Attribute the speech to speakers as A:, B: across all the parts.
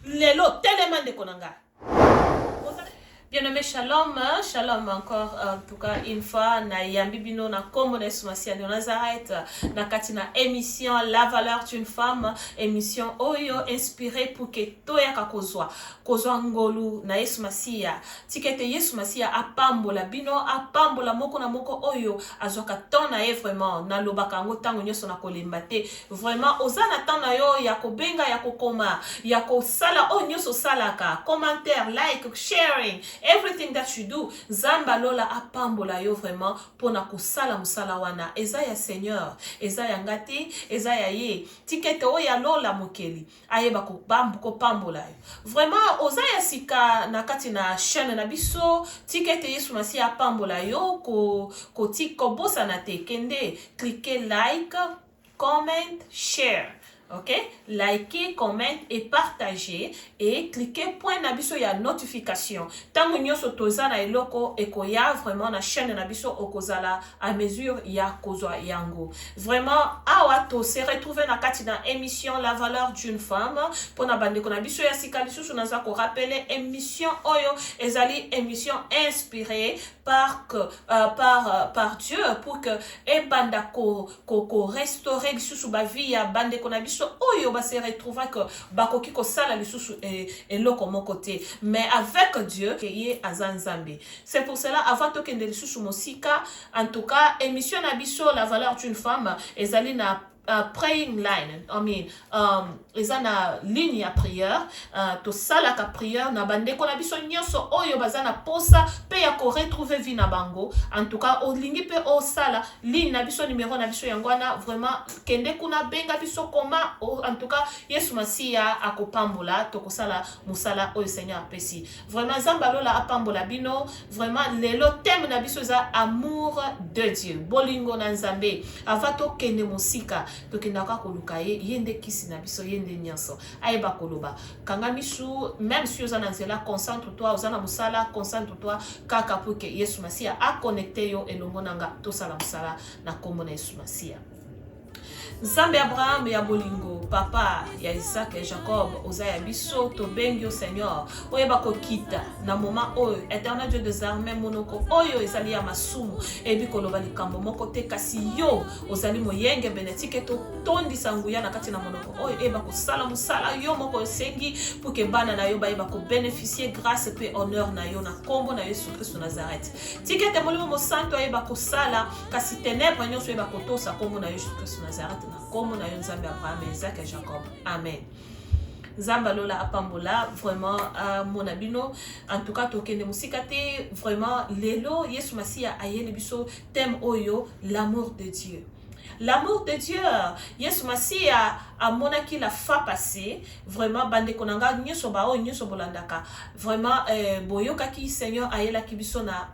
A: yango lelo. Telema, ndeko na ngai bien-aimé. Shalom, shalom encore. En tout cas, une fois nayambi bino na kombo na Yesu Masiya de Nazareth na kati na émission La valeur d'une femme, émission oyo inspiré pour que toyaka kozwa ngolu na Yesu Masiya. Tika ete Yesu Masiya apambola bino, apambola moko na moko oyo azwaka temps na ye. Vraiment, nalobaka yango ntango nyonso, na kolemba te. Vraiment, oza na temps na yo ya kobenga, ya kokoma, ya kosala oyo nyonso osalaka, commentaire, like, sharing, everything that you do. Nzambe alola apambola yo vraiment mpona kosala mosala wana. Eza ya Seigneur, eza ya nga te, eza ya ye. Tika ete oyo alola mokeli ayeba kopambola yo. Vraiment, oza ya sika na kati na chaîne na biso, tika ete Yesu Masiya apambola yo. Kobosana te, kende cliquer like, comment, share. Ok, likez, comment et partagez et cliquez point na biso ya notification. Ntango nyonso toza na eloko ekoya vraiment na chaîne na biso, okozala à mesure ya kozwa yango. Vraiment, awa to se retrouver na kati na émission La valeur d'une femme. Mpona bandeko na biso ya sika lisusu, naza korappeler, émission oyo ezali émission inspirée par Dieu pour que ebanda ko restaurer lisusu bavie ya bandeko na biso oyo base retrouva que bakoki kosala lisusu eloko moko te. Mais avec Dieu, ye aza Nzambe. C'est pour cela, avant tokende lisusu mosika, en tout cas, émission na biso La valeur d'une femme ezali na praying line, I mean, eza na ligne ya prière. Tosalaka prière na bandeko na biso nyonso oyo baza na posa mpe ya koretrouver vie na bango. En tout cas, olingi mpe osala ligne na biso, numéro na biso yango wana. Vraiment, kende kuna, benga biso, koma. En tout cas, Yesu Masiya akopambola. Tokosala mosala oyo Seigneur apesi. Vraiment, Nzambe alola apambola bino. Vraiment, lelo thème na biso eza amour de Dieu, bolingo na Nzambe. Avant tokende mosika, tokendaka koluka ye. Ye nde kisi na biso, ye nde nyonso. Ayeba koloba, kanga misu, même si oza na nzela, concentre toi. Oza na mosala, concentre toi kaka pour que Yesu Masiya aconnecte yo elongo na nga. Tosala mosala na nkombo na Yesu Masiya. Nzambe Abraham ya bolingo, papa ya Isaac, ya Jacob, oza ya biso. Tobengi yo, Seigneur, oyeba kokita na moment oyo. Éternel Dieu des armées, monoko oyo ezali ya masumu eyebi koloba likambo moko te, kasi yo ozali moyengebene. Tika totondisa nguya na kati na monoko oyo, eyeba kosala mosala yo moko osengi, pour que bana na yo bayeba kobénéficier grâce mpe honneur na yo, na nkombo na Yesu Kristo Nazareth. Tika ete Molimo Mosantu ayeba kosala, kasi ténèbre nyonso oyeba kotosa nkombo na Yesu Kristo Nazareth, na nkombo na yo, Nzambe Abraham, Isaac ya Jacob, amen. Nzambe alola apambola vraiment amona bino. En tout cas, tokende mosika te. Vraiment, lelo Yesu Masiya ayeli biso thème oyo, l'amour de Dieu, l'amour de Dieu. Yesu Masiya amonaki la fois passée. Vraiment, bandeko na nga nyonso, baoyo nyonso bolandaka, vraiment, boyokaki Seigneur ayelaki biso na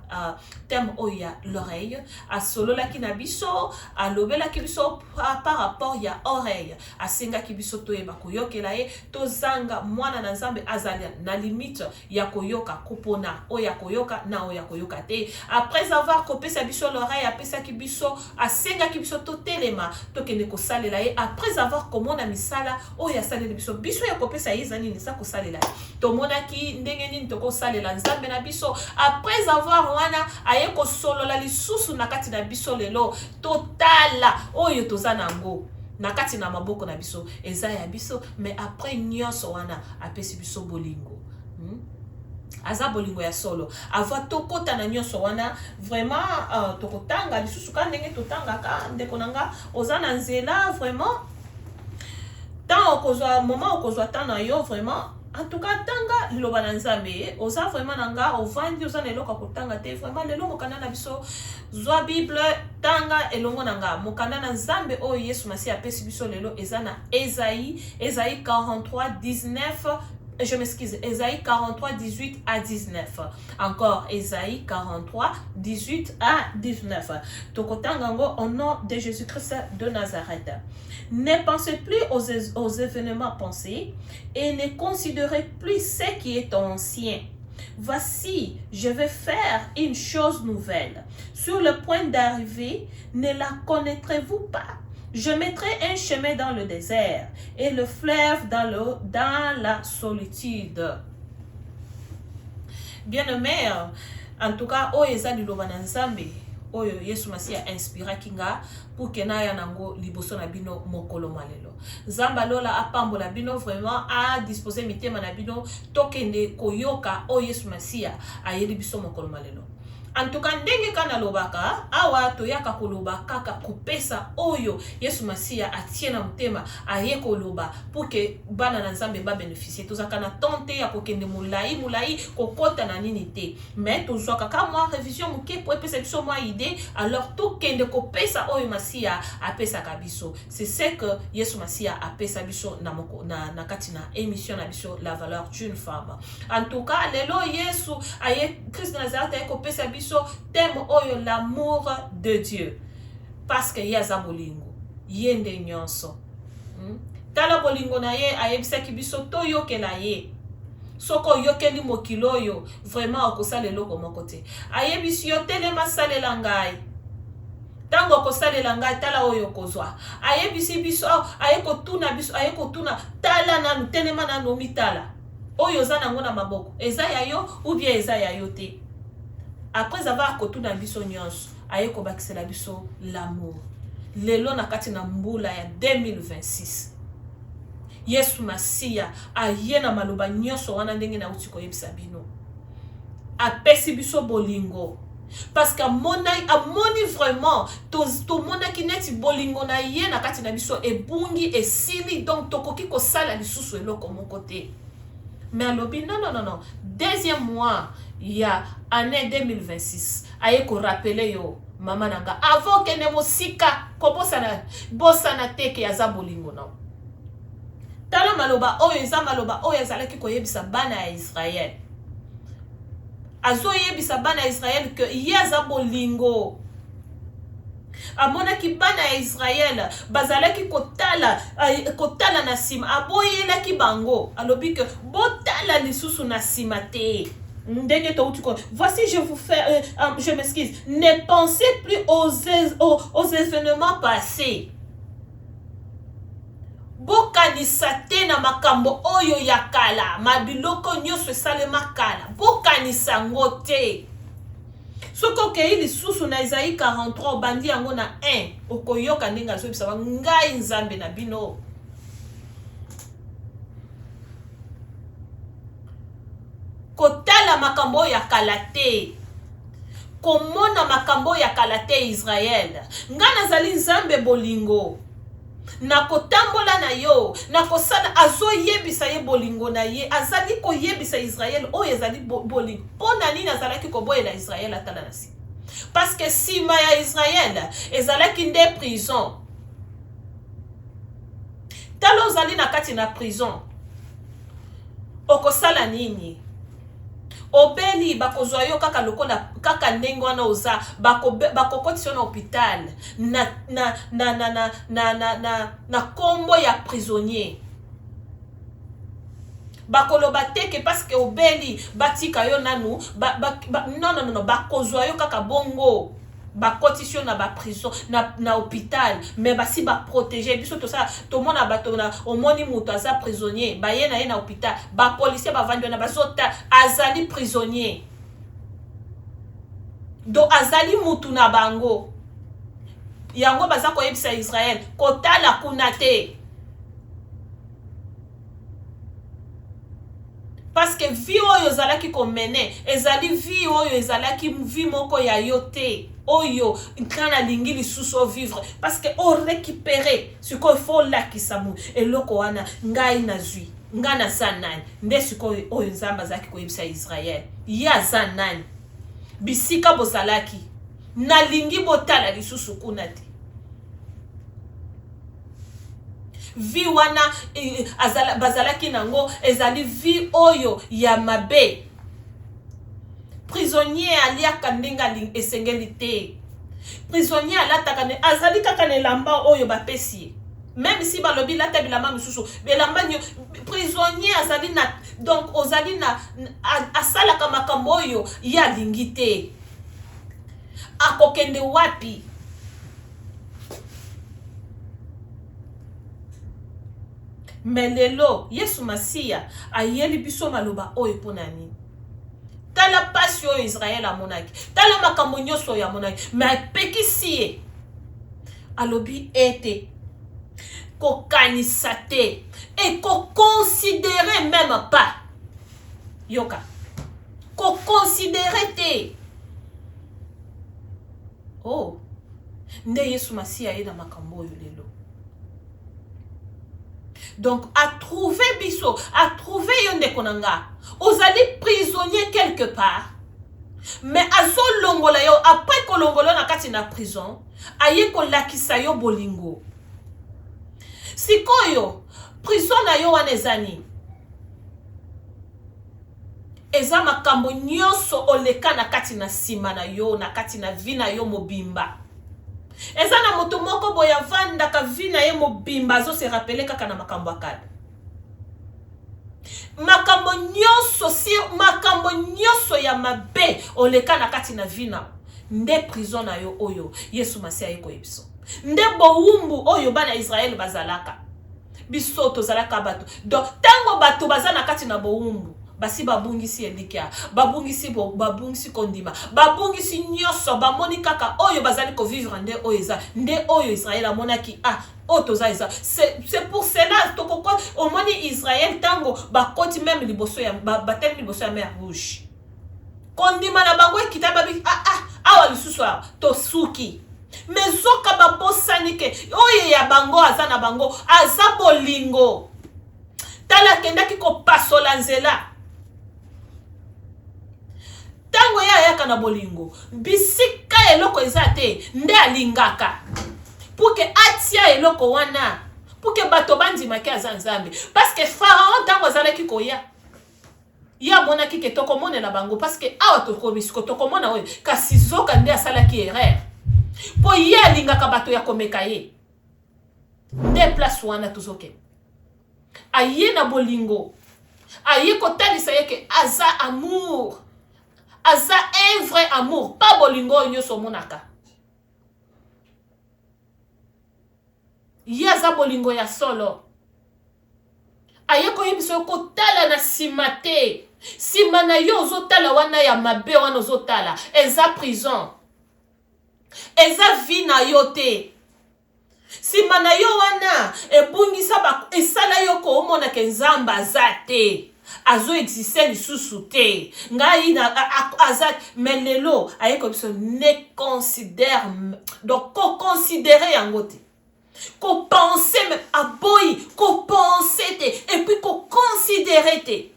A: thème oyo ya l'oreille. Asololaki na biso, alobelaki biso par rapport ya oreille. Asengaki biso toyeba koyokela ye. Tozanga mwana na Nzambe azali na limite ya koyoka, kopona oyo ya koyoka na oyo ya koyoka te. Après avoir kopesa biso l'oreille, apesaki biso, asengaki biso totelema, tokende kosalela ye. Après avoir komona misala oyo asaleli biso, biso ya kopesa ye eza nini? Eza kosalela ye. Tomonaki ndenge nini tokosalela Nzambe na biso. Après avoir wana, aye kosolola lisusu na kati na biso. Lelo totala oyo toza nango na kati na maboko na biso, eza ya biso. Mais après nyonso wana, apesi biso bolingo, Aza bolingo ya solo. Avant tokɔta na nyonso wana, vraiment, tokotanga lisusu ka ndenge totangaka. Ndeko na nga, oza na nzela, vraiment, temps okozwa, moment okozwa temps na yo, vraiment, en tout cas, tanga liloba na Nzambe. Oza vraiment na nga, ovandi, oza na eloko ya kotanga te. Vraiment, lelo mokanda na biso, zwa Bible, tanga elongo na nga mokanda na Nzambe oyo Yesu Masiya apesi biso lelo. Eza na Esaïe, Esaïe 43 19, je m'excuse, Esaïe 43, 18 à 19. Encore, Esaïe 43, 18 à 19. Tokotanga yango au nom de Jésus-Christ de Nazareth. Ne pensez plus aux événements passés et ne considérez plus ce qui est ancien. Voici, je vais faire une chose nouvelle. Sur le point d'arriver, ne la connaîtrez-vous pas? Je mettrai un chemin dans le désert et le fleuve dans la solitude. Bien-aimé, en tout cas, oyo eza liloba na Nzambe oyo Yesu Masiya inspiraki nga pour que naya nango liboso na bino mokolo mwa lelo. Nzambe alola apambola bino vraiment, a dispose mitema na bino tokende koyoka oyo Yesu Masiya ayeli biso mokolo mwa lelo. En tout cas, ndenge kaka nalobaka awa, toyaka koloba kaka kopesa oyo Yesu Masiya atie na motema aye koloba pour que bana na Nzambe babénéficie. Tozalaka na temps te ya kokende molai molai kokɔta na nini te, mais tozwaka kaka mwa révision moke po epesa biso mwa idée. Alors tokende kopesa oyo Masiya apesaka biso. C'est ce que Yesu Masiya apesa biso na kati na émission na biso La valeur d'une femme. En tout cas, lelo Yesu aye, Christ de Nazareth aye kopesa biso thème oyo, l'amour de Dieu, parce que ye aza bolingo, ye nde nyonso. Tala bolingo na ye, ayebisaki biso toyokela ye. Soki oyokeli mokili oyo, vraiment okosala eloko moko te. Ayebisi yo: telema, salela ngai. Ntango okosalela ngai, tala oyo okozwa. Ayebisi biso, aye kotuna biso, aye kotuna: tala nanu, telema nanu, omitala, oyo oza nango na maboko eza ya yo ou bien eza ya yo te? Après avoir kotuna biso nyonso, aye kobakisela biso l'amour. Lelo na kati na mbula ya 2026, Yesu Masiya aye na maloba nyonso wana ndenge nauti koyebisa bino. Apesi biso bolingo parce que amoni vraiment tomonaki neti bolingo na ye na kati na biso ebungi, esili, donc tokoki kosala lisusu eloko moko te. Mais alobi: non, non, non, non. Deuxième mois ya année 2026, aye korappeler yo, mama na nga, avant okende mosika, kobosana bosana te ke aza bolingo na. Tala maloba oyo, eza maloba oyo azalaki koyebisa bana ya Israele. Azoyebisa bana ya Israele ke ye aza bolingo. Amonaki bana ya Israele bazalaki kotala na nsima, aboyelaki bango, alobi ke botala lisusu na nsima te. Ndenge touti ko voici, je vous fais je m'excuse, ne pensez plus aux événements passés. Bokanisa te na makambo oyo ya kala, mabiloko nyonso esalema kala, bokanisa yango te. Soki okei lisusu na Esaïe 43, obandi yango na 1, okoyoka ndenge azoyebisa bango: ngai Nzambe na bino. Kotala makambo oyo ya kala te, komona makambo oyo ya kala te. Israele, ngai nazali Nzambe bolingo, nakotambola na yo, nakosala. Azoyebisa ye bolingo na ye, azali koyebisa Israele oyo ezali bolingo. Mpo na nini azalaki koboyela Israele atala na nsima? Parce que nsima ya Israele ezalaki nde prison. Tala, ozali na kati na prison, okosala nini? Obeli, bakozwa yo kaka lokola kaka ndenge wana oza, bakokotisa yo na hôpital na nkombo ya prisonnier. Bakoloba te ke parce que obeli, batika yo nanu ba, non, non, non, bakozwa yo kaka bongo, bakotisi yo na baprison, na hôpital, mais basi baprotéger biso. Tosala, tomona bato na omoni moto aza prisonnier, baye na ye na hôpital, bapolicier bavandi wana, bazota azali prisonnier, donc azali mutu na bango. Yango baza koyebisa Israel kotala kuna te, parce que vie oyo ozalaki komene ezali vie oyo ezalaki vie moko ya yo te. Oyo nga nalingi lisusu ovivre, parce que orécupérer sikoyo, faut olakisa mo eloko wana ngai nazwi, ngai naza nani. Nde sikoyo oyo Nzambe azalaki koyebisa Israel, ye aza nani. Bisika bozalaki, nalingi botala lisusu kuna te. Vie wana bazalaki nango ezali vie oyo ya mabe. Prisonnier aliaka ndenge esengeli te, prisonnier alataka, azali kaka na elamba oyo bapesi ye, même si balobi lata bilamba mosusu, elamba prisonnier azali na, donc ozali na, asalaka makambo oyo ye alingi te. Akokende wapi? Mais lelo Yesu Masiya ayeli biso maloba oyo mpo na nini? Tala pasi oyo Israel amonaki, tala makambo nyonso oyo amonaki, mais apekisi ye, alobi ete kokanisa te et koconsidere meme pas. Yoka, koconsidere te. Oh, nde Yesu Masiya aye na makambo oyo lelo. Donc atrouve biso, atrouve yo ndeko na nga, ozali prisonnier quelque part, mais azolongola yo. Après kolongola yo na kati na prison, aye kolakisa yo bolingo. Sikoyo prison na yo wana eza nini? Eza makambo nyonso oleka na kati na nsima na yo, na kati na vie na yo mobimba. Eza na moto moko boye avandaka vie na ye mobimba azo se rappeler kaka na makambo ya kala, makambo nyonso si makambo nyonso ya mabe oleka na kati na vie na nde prison na yo oyo Yesu Masiya aye koyebisa nde bowumbu oyo bana Israele bazalaka. Biso tozalaka bato, donc ntango bato baza na kati na bowumbu, basi babungisi elikya, babungisi kondima, babungisi nyonso, bamoni kaka oyo bazali kovivre nde oyo eza nde oyo Israel amonaki. Ah, oyo toza eza, c'est pour cela tokoko omoni Israel ntango bakoti meme liboso ya batelemi liboso ya mer Rouge, kondima na bango ekita, babi ah, ah, awa lisusu awa tosuki. Mais zoka babosani ke oyo ya bango aza na bango, aza bolingo. Tala, akendaki kopasola nzela. Ntango ye ayaka na bolingo, bisika eloko eza te nde alingaka pour que atia eloko wana, pour que bato bandimaki aza Nzambe. Parce que Pharaon, ntango azalaki koya, ye amonaki ke tokomonela bango, parce que awa tokomi siko tokomona oyo. Kasi zoka nde asalaki erreur, mpo ye alingaka bato ya komeka ye. Nde place wana tozokende. Aye na bolingo, aye kotalisa ye ke aza amour, aza un vrai amour, pas bolingo oyo nyonso omonaka. Ye aza bolingo ya solo. Aye koyebisa yo kotala na nsima te. Nsima na yo ozotala wana ya mabe wana ozotala eza prison, eza vie na yo te. Nsima na yo wana ebungisa, esala yo koomonake Nzambe aza te, azoexiste lisusu te, ngai na aza. Mais lelo aye koyebisa ne considère, donc koconsidere yango te, kopense me aboyi kopense te, et puis koconsidere te.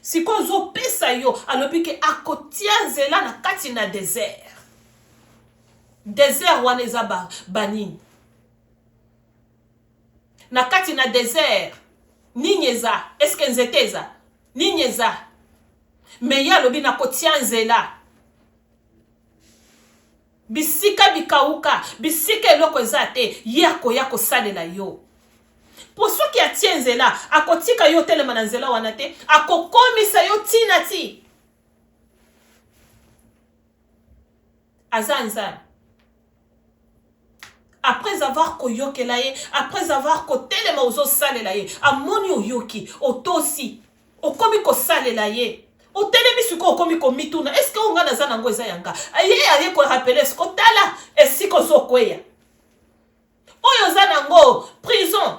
A: Sikoyo ozopesa yo, alobi ke akotia nzela na kati na désert. Désert wana eza banini? Na kati na désert nini eza? Eske nzete eza? Nini eza? Mais ye alobi nakotia nzela bisika bikauka, bisika eloko eza te. Ye akoya kosalela yo, mpo soki atie nzela, akotika yo otelema na nzela wana te, akokomisa yo ntina ti aza Nzambe. Après avoir koyokela ye, après avoir kotelema ozosalela ye, amoni oyoki, otosi, okomi kosalela ye, otelemi sikoyo, okomi komituna: est-ce oyo ngai naza nango eza yanga? Ye aye korappeler siko: tala esika ozokweya, oyo oza nango prison.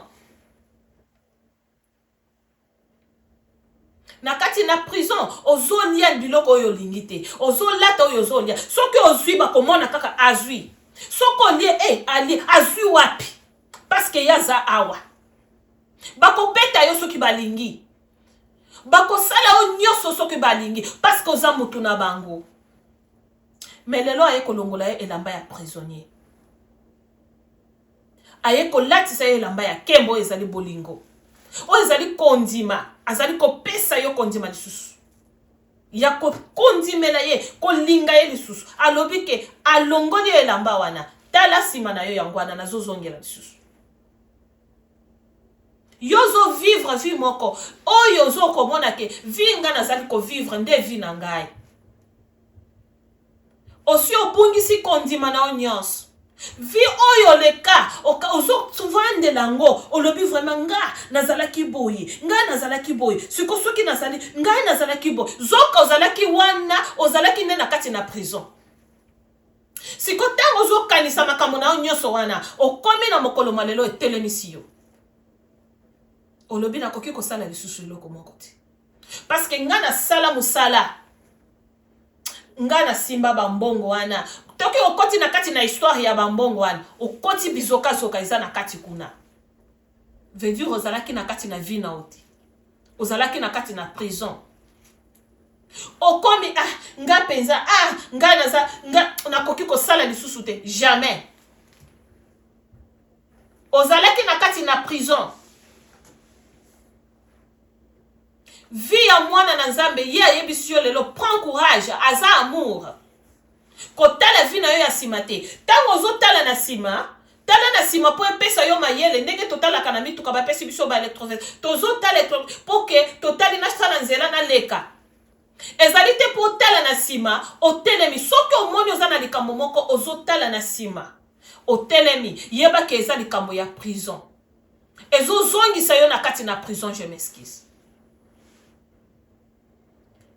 A: Na kati na prison ozolia biloko oyo olingi te, ozolata oyo ozolia. Soki ozwi, bakomona kaka azwi. Soki olie e alie, azwi wapi? Parce que ye aza awa. Bakobeta yo soki balingi, bakosala yo nyonso soki balingi, parce que oza motu na bango. Mais lelo aye kolongola ye elamba ya prisonnier, aye kolatisa ye elamba ya nkembo, oyo ezali bolingo, oyo ezali kondima. Azali kopesa yo kondima lisusu ya kondimela ye, kolinga ye lisusu. Alobi ke alongoli yo elamba wana, tala nsima na yo, yango wana nazozongela lisusu. Yo ozovivre vie moko oyo ozokomona ke vie ngai nazali kovivre nde vie na ngai. Osi obungisi kondima na yo nyonso. Vie oyo oleka ozovandela yango, olobi vraiment nga nazalaki boye, nga nazalaki boye, siko soki nazali ngai nazalaki boye, zoka ozalaki wana, ozalaki nde na kati na prison. Siko ntango ozokanisa makambo na yo nyonso wana, okomi na mokolo mwa lelo etelemisi yo, olobi nakoki kosala lisusu eloko moko te, parce que nga nasala mosala, nga nasimba bambongo wana. Toki okoti na kati na histoire ya bambongo wana, okoti bizokazoka eza na kati kuna, veut dire ozalaki na kati na vie na yo te, ozalaki na kati na prison. Okomi ah, nga mpenza ah, nga naza nga nakoki kosala lisusu te, jamais. Ozalaki na kati na prison. Vie ya mwana na Nzambe, ye ayebisi yo lelo, prends courage, aza amour. Kotala vie na yo ya nsima te. Ntango ozotala na nsima, tala na nsima mpo epesa yo mayele. Ndenge totalaka na mituka, bapesi biso baélectroviseur, tozotala mpo ke totali nasala nzela naleka. Ezali te mpo otala na nsima otelemi. Soki omoni oza na likambo moko, ozotala na nsima otelemi, yebaka eza likambo ya prison, ezozongisa yo na kati na prison. Je m'excuse,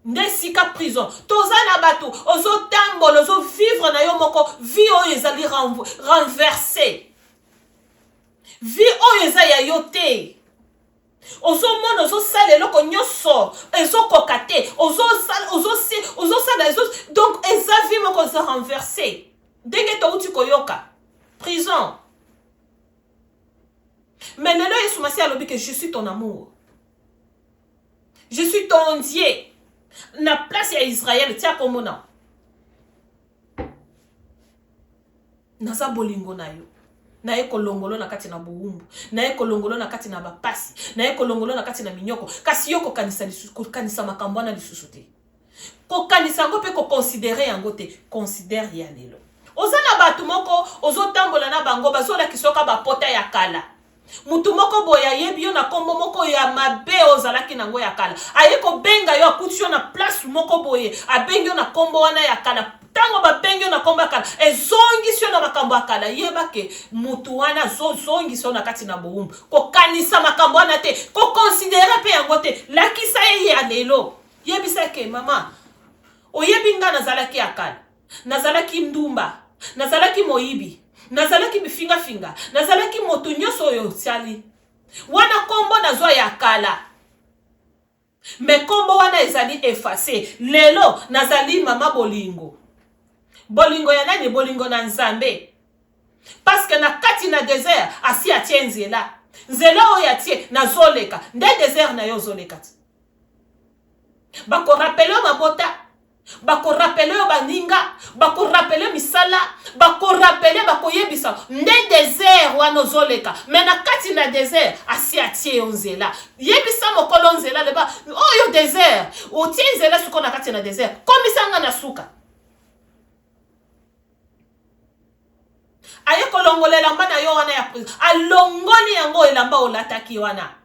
A: nde sika prison toza na bato, ozotambola, ozovivre na yo moko vie oyo ezali renversé, vie oyo eza ya yo te. Ozomona ozosala eloko nyonso, ezokoka te, ozosala, donc eza vie moko eza renversé, ndenge touti koyoka prison. Mais lelo Yesu Masi alobi ke je suis ton amour, je suis ton Dieu. Na place ya Israel, tia komona naza bolingo na yo, naye kolongolo na kati na bowumbu, naye kolongolo na kati na bapasi, naye kolongolo na kati na minyoko. Kasi yo kokanisa lisusu, kokanisa makambo wana lisusu te, kokanisa yango mpe koconsidérer yango te. Considère ya lelo. Oza na bato moko ozotambola na bango, bazolakisa yoka bapota ya kala. Mutu moko boye ayebi yo na nkombo moko ya mabe oyo ozalaki nango ya kala, aye kobenga yo, akuti yo na place moko boye, abengi yo na nkombo wana ya kala. Ntango babengi yo na nkombo ya kala, ezongisi yo na makambo ya kala. Yeba ke mutu wana azozongisa yo na kati na bowumbu. Kokanisa makambo wana te, koconsidérer mpe yango te. Lakisa ye ya lelo. Yebisa ke mama, oyebi nga nazalaki ya kala, nazalaki ndumba, nazalaki moyibi, nazalaki bifingafinga, nazalaki moto nyonso oyo otiali wana. Nkombo nazwa ya kala, mais nkombo wana ezali effacé. Lelo nazali mama bolingo. Bolingo ya nani? Bolingo na Nzambe, parce que na kati na désert asi atie nzela. Nzela oyo atie, nazoleka. Nde désert na yo ozoleka ti bakorappeler yo mabota, bakorappeler yo baninga, bakorappeler misala, bakorappeler, bakoyebisa. Nde désert wana ozoleka, mais na kati na désert asi atie yo nzela. Yebisa mokolo nzela, leba oyo désert otie nzela sikoyo na kati na désert, komisa nga na suka. Aye kolongola elamba na yo wana ya prison, alongoli yango, elamba olataki wana.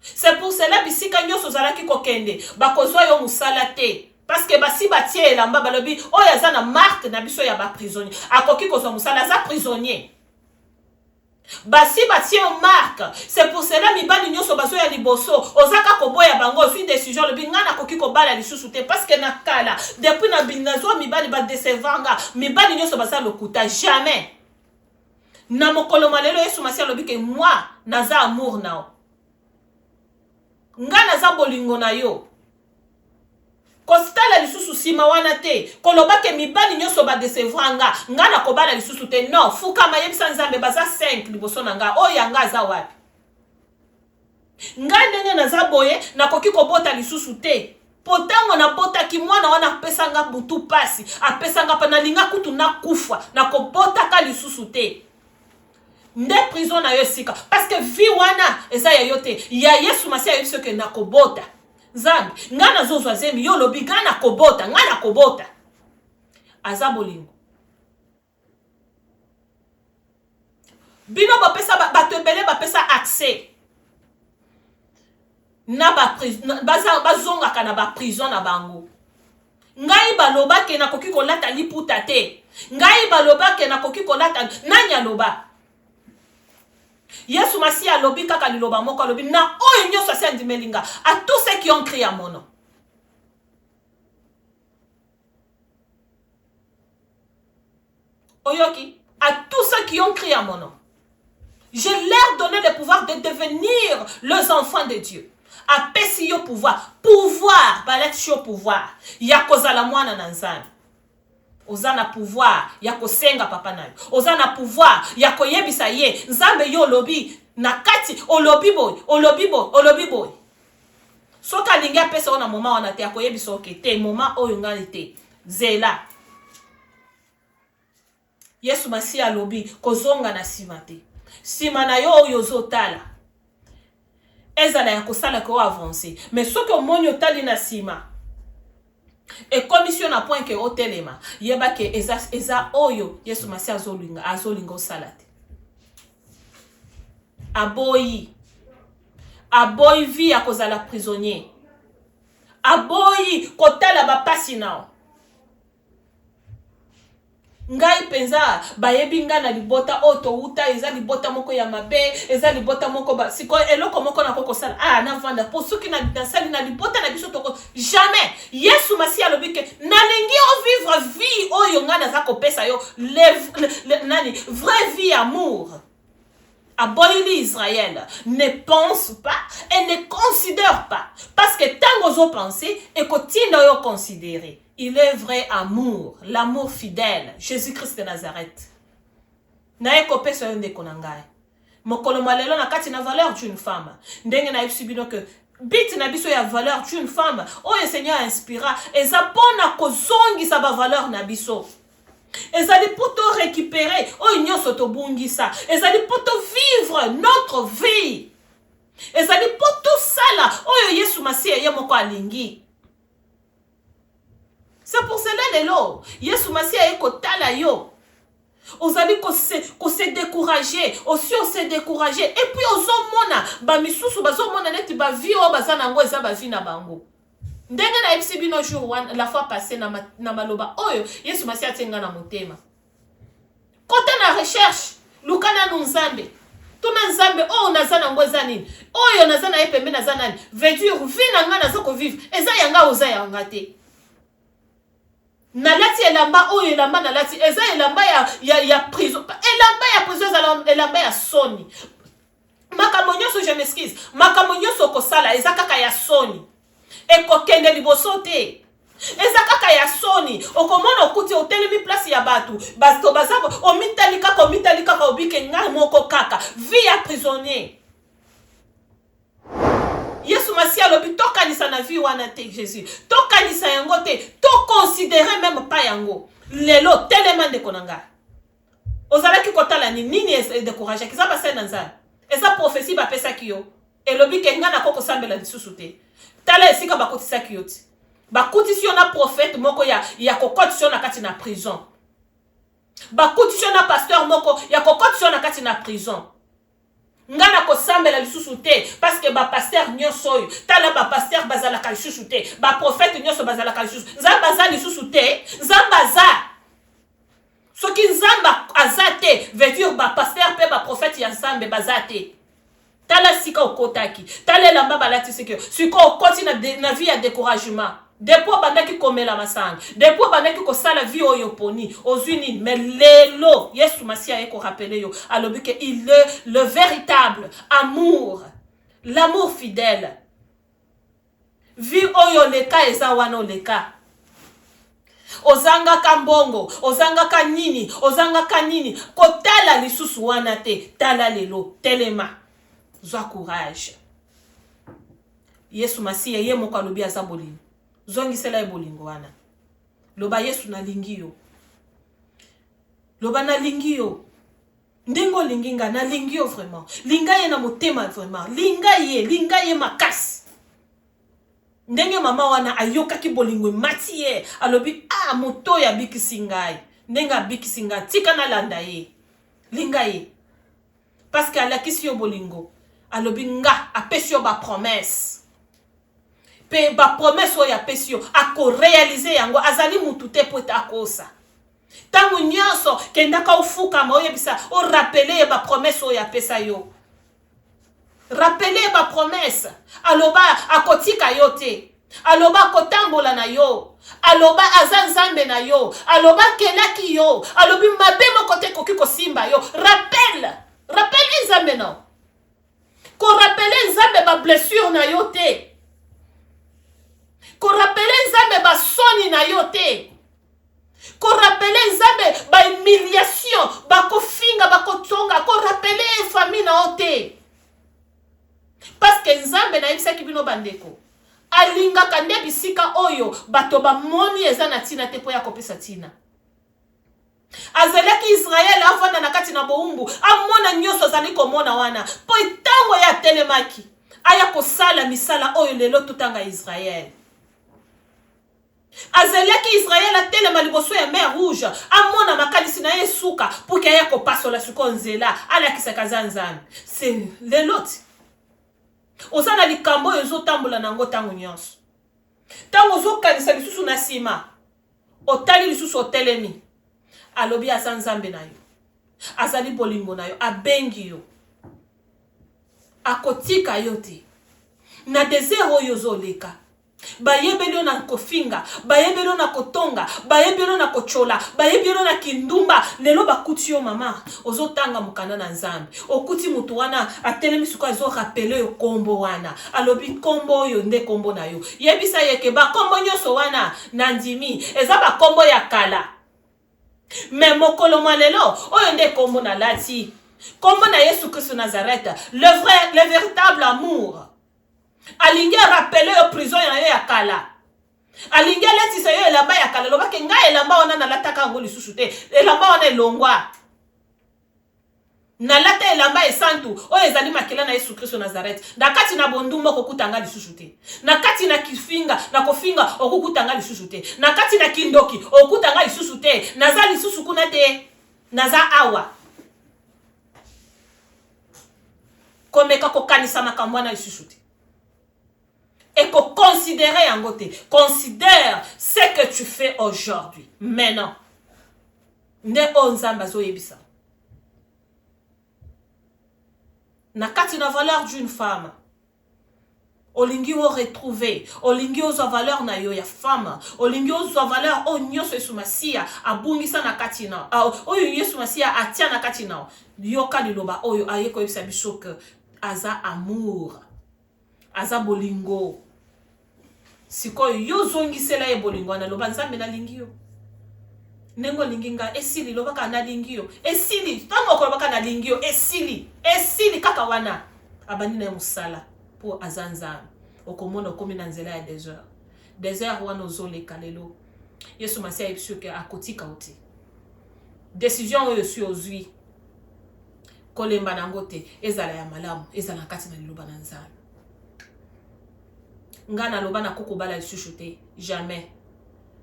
A: C'est pour cela bisika nyonso ozalaki kokende, bakozwa yo mosala te, parce que basi batie elamba, balobi oyo aza na marque na biso ya baprisonnier, akoki kozwa mosala, aza prisonnier. Basi batie yo marque. C'est pour cela mibali nyonso bazoya liboso, ozaka koboya bango. Ozwi décision, olobi ngai nakoki kobala lisusu te, parce que na kala, depuis na nazwa mibali, badécevoir nga, mibali nyonso baza lokuta. Jamais. Na mokolo malelo, Yesu Masi alobi ke moi naza amour na yo, ngai naza bolingo na yo. Kotala lisusu nsima wana te, koloba ke mibali nyonso badécevoir nga, nga nakobala lisusu te. Non, fukama, yebisa Nzambe: baza 5 liboso na nga, oyo ya nga aza wapi? Ngai ndenge naza boye, nakoki kobota lisusu te, po ntango nabotaki mwana wana, apesa nga butu pasi, apesa nga mpa nalinga kutu nakufa, nakobotaka lisusu te. Nde prison na yo esika, parce que vie wana eza ya yo te, ya Yesu Masi. Ayebi soki nakobota. Nzambe, ngai nazozwa zemi, yo olobi ngai nakobota, ngai nakobota. Aza bolingo. Bino bapesa bato ebele, bapesa accès na bazongaka na baprison na bango. Ngai balobaki nakoki kolata liputa te. Ngai baloba ke nakoki kolata, nani aloba? Yesu Masiya alobi kaka liloba moko, alobi na oyo nyonso asi andimeli nga, à tous ceux qui ont cru à mon nom. Oyoki, à tous ceux qui ont cru à mon nom, je leur donné le pouvoir de devenir les enfants de Dieu. Apesi yo pouvoir, pouvoir, balakisi yo pouvoir ya kozala mwana na Nzambe. Oza na pouvoir ya kosenga papa na yo, oza na pouvoir ya koyebisa ye Nzambe yo olobi na kati, olobi boye, olobi boye, olobi boye. Soki alingi apesa yo na moment wana te, akoyebisa yo ke te, moment oyo ngai te, zela. Yesu Masiya alobi kozonga na sima te. Sima na yo oyo ozotala ezala ya kosala ke o avancer, mais soki omoni otali na sima ekomisi yo na point ke otelema, yeba ke eza, eza oyo Yesu Masiya azolinga, azolinga osala te. Aboyi, aboyi vie ya kozala prisonnier, aboyi kotala bapasi nao. Ngai mpenza bayebi ngai na libota oyo towuta, eza libota moko ya mabe, eza libota moko ba sikoyo eloko moko nakoki kosala, ah navanda mpo soki nasali na libota na biso toko jamais. Yesu Masiya alobi ke nalingi ovivre vie oyo ngai naza kopesa yo, le, le, le, nani vraie vie amour. Aboyili Israël ne pense pas et ne considère pas, parce que tango ozo penser ekotinda yo considérer. Il est vrai amour, l'amour fidèle, Jésus-Christ de Nazareth. Naye kopesa yo ndeko na ngai mokolo mwa lelo na kati na valeur d'une femme, ndenge nayebisi bino ke but na biso ya valeur d'une femme oyo Seigneur inspira eza mpona kozongisa ba valeur na biso, ezali mpo to récupérer oyo nyonso tobungisa, ezali mpo to vivre notre vie, ezali mpo tosala oyo Yesu Masiya ye moko alingi. C'est pour cela lelo Yesu Masiya ye kotala yo, ozali kose décourager, osi ose décourager, et puis ozomona bamisusu bazomona neti bavie oyo baza nango eza bavie na bango. Ndenge nayebisi bino jour wana, la fois passée, na, na maloba oyo Yesu Masiya atie nga na motema, kota na recherche, luka nanu Nzambe, tuna Nzambe oyo naza nango eza nini, oyo naza na ye pembe naza nani, veut dire vie na nga naza kovivre eza yanga, oza yanga te. Nalati elamba oyo, elamba nalati eza elamba ya, ya, ya prison, elamba ya prison eza elamba ya soni. Makambo nyonso, je m'excuse, makambo nyonso okosala eza kaka ya soni, ekokende liboso te, eza kaka ya soni. Okomona okuti otelemi place ya bato, bato baza omitali kaka, omitali kaka, obike ngai moko kaka vie ya prisonnier. Yesu Masiya alobi tokanisa na vie wana te, Jésus tokanisa yango te, toconsidere meme pas yango. Lelo telema ndeko na ngai, ozalaki kotala nini? Nini edécourageaki? Eza basali na Nzambe, eza prophétie bapesaki yo, elobi ke ngai nako kosambela lisusu te. Tala esika bakotisaki yo ti, bakutisi yo na prophète moko ya, ya kokotisa yo na kati na prison, bakutisi yo na pasteur moko ya kokotisa yo na kati na prison. Nga na kosambela lisusu te parce que ba pasteur nyonso oyo, tala ba pasteur bazalaka lisusu te, ba prophète nyonso bazalaka lisusu, Nzambe aza lisusu te. Nzambe aza, soki Nzambe aza te veut dire ba pasteur pe ba prophète ya Nzambe baza te. Tala sika okotaki, tala elamba balatisiki yo, sikoyo okoti na, na vie ya découragement. Depuis obandaki komela masanga, depuis obandaki kosala vie oyo poni, ozwi nini? Mais lelo Yesu Masiya aye korappeler yo, alobi ke il est le véritable amour, l'amour fidèle. Vie oyo oleka eza wana oleka. Ozangaka mbongo, ozangaka nini, ozangaka nini, kotala lisusu wana te, tala lelo, telema, zwa courage. Yesu Masiya ye moko alobi aza bolingo, zongisela ye bolingo wana. Loba Yesu nalingi yo, loba nalingi yo ndenge olingi nga, nalingi yo vraiment, linga ye na motema vraiment, linga ye, linga ye makasi. Ndenge mama wana ayokaki bolingo emati ye, alobi ah, moto oyo abikisi ngai, ndenge abikisi ngai, tika nalanda ye. Linga ye parce que alakisi yo bolingo, alobi nga apesi yo ba promesse, pe ba promesse oyo apesi yo akorealize yango. Azali mutu te po ete akosa. Ntango nyonso kendaka ofukama, oyebisa, orappeler ye bapromesses oyo apesa yo. Rappeler ye bapromesses. Aloba akotika yo te, aloba akotambola na yo, aloba aza Nzambe na yo, aloba akelaki yo, alobi mabe moko te ekoki kosimba yo. Rappelle, rappelle Nzambe na korappeler Nzambe bablessures na yo te, korappeler Nzambe basoni na yo te, korappeler Nzambe bahumiliations, bakofinga, bakotonga, korappeler famille na yo te, parce que Nzambe, nayebisaki bino bandeko, alingaka nde bisika oyo bato bamoni eza na ntina te mpo ya kopesa ntina. Azalaki Israele avanda na kati na bowumbu, amona nyonso azali komona wana, mpo ntango ye atelemaki aya kosala misala oyo lelo totanga Israele. Azelaki Israele atelema liboso ya mer Rouge, amona makanisi na ye esuka, mpo ke aya kopasola sikoyo nzela, alakisaka aza Nzambe. Se lelo ti oza na likambo oyo ezotambola na yango ntango nyonso, ntango ozokanisa lisusu na nsima, otali lisusu, otelemi, alobi aza Nzambe na yo, azali bolingo na yo, abengi yo, akotika yo te na désert oyo ozoleka. Bayebeli yo na kofinga, bayebeli yo na kotonga, bayebeli yo na kotyola, bayebeli yo na kindumba. Lelo bakuti yo, mama, ozotanga mokanda na Nzambe, okuti motu wana atelemi sikoyo, azorappeler yo nkombo wana, alobi nkombo oyo nde nkombo na yo. Yebisa ye ke bakombo nyonso wana nandimi eza bakombo ya kala, mais mokolo mwa lelo oyo nde nkombo nalati, nkombo na Yesu Kristo Nazareth, le vrai, le véritable amour. Alingi arappeler yo prison na yo ya kala, alingi alatisa yo elamba ya kala. Lobaki: "Ngai elamba wana nalataka yango lisusu te, elamba wana elongwa, nalata elamba esantu oyo ezali makila na Yesu Kristo Nazareth." Na kati na bondumba okokutanga lisusu te, na kati na kifinga na kofinga okokutanga lisusu te, na kati na kindoki okokutanga lisusu te. Naza lisusu kuna te, naza awa. Komeka kokanisa makambo wana lisusu te, ekoconsidérer yango te. Considère ce que tu fais aujourd'hui, maintenant. Nde oyo Nzambe azoyebisa na kati na valeur d'une femme. Olingi oretrouver, olingi ozwa valeur na yo ya femme, olingi ozwa valeur oyo nyonso Yesu Masiya abungisa na kati na oyo Yesu Masiya atia na kati na yoka liloba oyo aye koyebisa biso ke aza amour, aza bolingo. Sikoyo yo ozongisela ye bolingo wana. Loba: "Nzambe, nalingi yo ndenge olingi ngai." Esili. Lobaka: "Nalingi yo." Esili. Ntango okolobaka "nalingi yo", esili, esili kaka wana. Abandi na ye mosala mpo aza Nzambe. Okomona okomi na nzela ya désert, désert wana ozoleka lelo, Yesu Masi ayebi soki akotika yo te. Décision oyo osi ozwi, kolemba nango te, ezala ya malamu, ezala na kati na liloba na Nzambe. Nga naloba nakokobala lisusu te, jamais.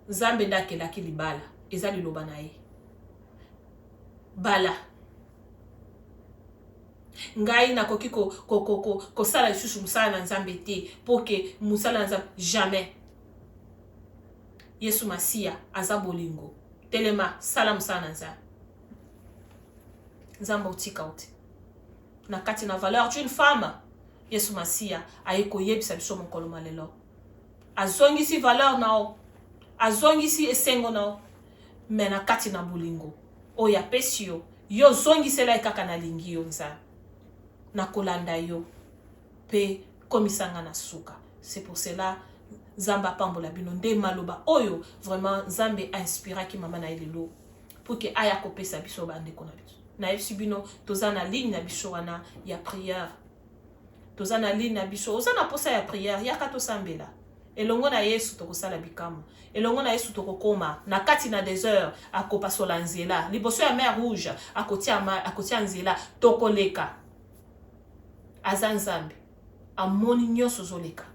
A: Nzambe nde akelaki libala, eza liloba na ye. Bala. Ngai nakoki kosala ko, ko, ko, ko lisusu mosala na Nzambe te, mpo ke mosala na Nzambe, jamais. Yesu Masiya aza bolingo. Telema, sala mosala na Nzambe. Nzambe otika yo te. Na kati na valeur d'une femme, Yesu Masiya aye koyebisa biso mokolo ma lelo, azongisi valeur na yo, azongisi esengo na yo, mais na kati na bolingo oyo apesi yo, yo ozongisela ye kaka: "Nalingi yo, Nzambe, nakolanda yo mpe komisanga na suka." C'est pour cela, Nzambe apambola bino. Nde maloba oyo vraiment Nzambe ainspiraki mama na ye lelo pour ke aya kopesa biso, bandeko na biso. Nayebisi bino, toza na ligne na biso wana ya prière, toza na ligne na biso. Oza na posa ya prière, yaka tosambela elongo na Yesu. Tokosala bikamwa elongo na Yesu. Tokokoma na kati na désert, akopasola nzela liboso ya mer Rouge, akotia, akotia nzela, tokoleka. Aza Nzambe, amoni nyonso ozoleka.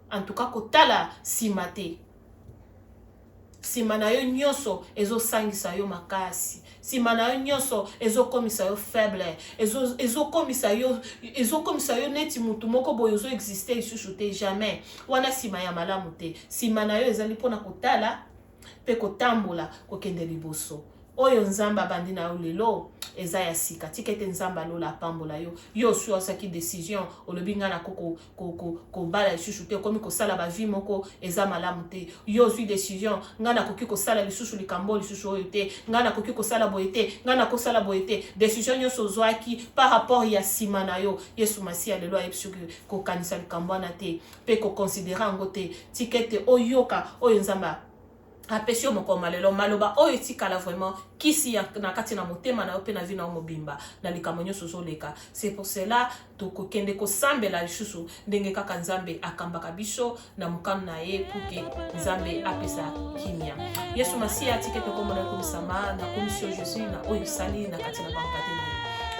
A: En tout cas, kotala nsima te. Nsima na yo nyonso ezosangisa yo makasi, nsima na yo nyonso ezokomisa yo faible, ezokomisa yo neti motu moko boye ozoexister lisusu te. Jamais. Wana nsima ya malamu te. Nsima na yo ezali mpona kotala. mpe kotambola kokende liboso. Oyo Nzambe abandi na yo lelo eza ya sika. Tika ete Nzambe alola apambola yo. Yo osi osaki decision, olobi ngai nako kobala lisusu te, okomi kosala ba vie moko eza malamu te. Yo ozwi decision, ngai nakoki kosala lisusu likambo lisusu oyo te, ngai nakoki kosala boye te, ngai nakosala boye te. Decision nyonso ozwaki par rapport ya nsima na yo, Yesu Masiya lelo ayebi soki kokanisa likambo wana te mpe koconsidere yango te. Tika ete oyoka oyo Nzambe apesi yo mokolo ma lelo, maloba oyo etikala vraiment kisi ya, na kati na motema na yo mpe na vie na yo mobimba na likambo nyonso ozoleka. C'est pour cela tokokende kosambela lisusu ndenge kaka Nzambe akambaka biso na mokano na ye pour que Nzambe apesa kimia. Yesu Masiya, atika ete kombo na yo ekumisama. Nakumisi yo Jesus na oyo osali na kati na bampate na yo.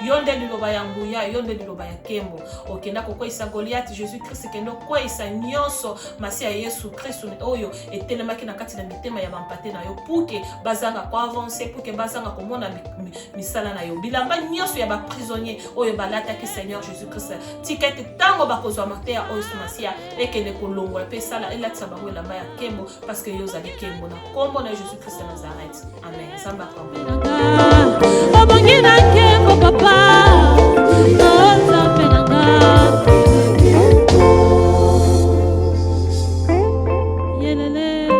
A: Yo nde liloba ya nguya, yo nde liloba ya nkembo. Okenda kokweisa Goliath, Jesus Christ, kende okweisa nyonso Masiya Yesu Kristu oyo etelemaki na kati na mitema ya bampate na yo pour que bazanga koavancer, pour que bazanga komona misala na yo. Bilamba nyonso ya baprisonnier oyo balataki, Seigneur Jésus Christ, tika ete ntango bakozwa mateya oyo, Yesu Masiya, ekende kolongola mpe esala elatisa bango elamba ya nkembo, parce que yo ozali nkembo. Na nkombo na Jésus Christ ya Nazareth, amen. Nzambe apambola.
B: Obongi na nkembo papa, oh, Nzambe na nga. Yelele.